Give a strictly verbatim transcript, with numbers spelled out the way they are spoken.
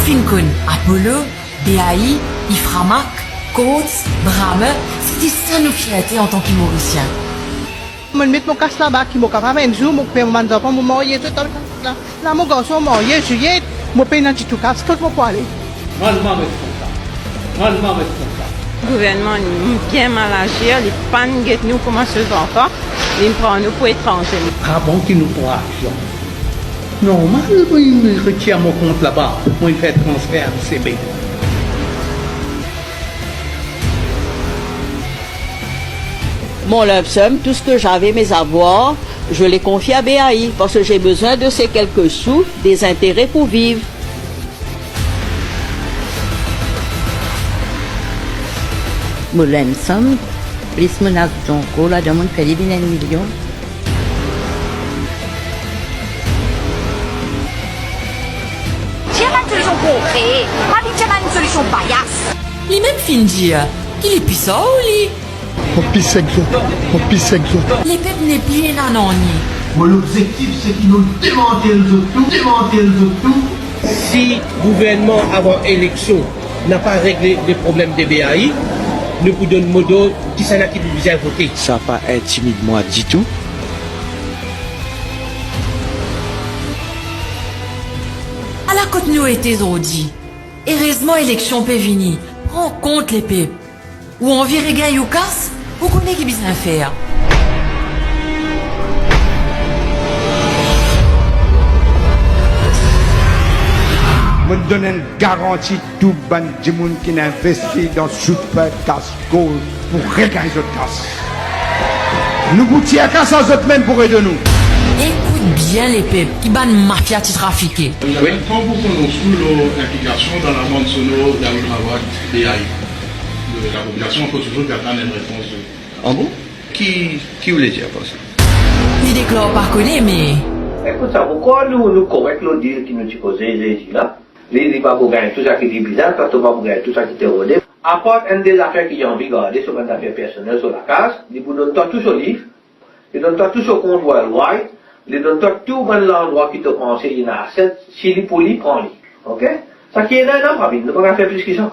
Finn konn Apollo, B A I, Iframac, Courts, Brammer, se ti sa nou fierte antan ki Morisien. Mo met mo kas laba ki mo kapav enn zour mo pe mo bann zanfan mo marye zot la, la mo garson marye, Zilyet, mo pena ditou kas, kot mo pou ale? Rann mwa met kontsa. Rann mwa met kontsa. Gouvernman bien mal azir, li pann get nou kouma so zanfan, li pran nou pou etranze. Avan ki nou pran aksion, normal, mo retir mo kont laba, mo fer transfer C B. Mon lump sum, tout ce que j'avais, mes avoirs, je les confie à B A I parce que j'ai besoin de ces quelques sous, des intérêts pour vivre. Mo lump sum, plis mo larzan ankor, ladan mo'nn fer li vinn enn milion. Dir bann solision konkre, pa vinn dir bann solision bias. Li mem finn dir ki li pisa ou li. Mo pis ek zot, mo pis ek zot. Lepep nepli ena nanye. Mo lobzektif se ki nou demantel zot tou, demantel zot tou. Si gouvernman avan eleksion napa regle le problem de B A I, nou pou donn modord kisannla ki pou bizin vote. Sa pa intimid mwa ditou. Ala kot nou ete zordi. Erezman eleksion pe vini. Pran kont lepep. Ou anvi regagn ou kas? Ou kone ki bizin fer. Mo donn enn garanti, tou bann dimoun ki'nn investi dan Super Cash Gold pou regagn zot kas. Nou pou tir kas ar zot mem pou ede nou. Ekout bien lepep, ki bann mafia ti trafike. Wi. Kan pou pronons ou lor inplikasion dan lamand sonor David Rawad, B A I. Lapopilasion ankor touzour pe atann enn repons de... Ah bon? Ki, ki ou le dir par sa? Li deklar pa kone, me... Ekout sa, mo krwar nou, nou korek lor dil ki nou ti koze zezi la. Li, li pa pou gagn tou sa ki li bizin, twa, to pa pou gagn tou sa ki to rode. Apar enn de zafer ki li anvi garde, so bann zafer personel, so lakaz, li pou donn twa tou so liv, li donn twa tou so kont worldwide, li donn twa tou bann landrwa ki to panse li ena asset, si li pou li, pran li. Ok? Sa ki ena, ena, pa vinn, nou pa kav fer plis ki sa.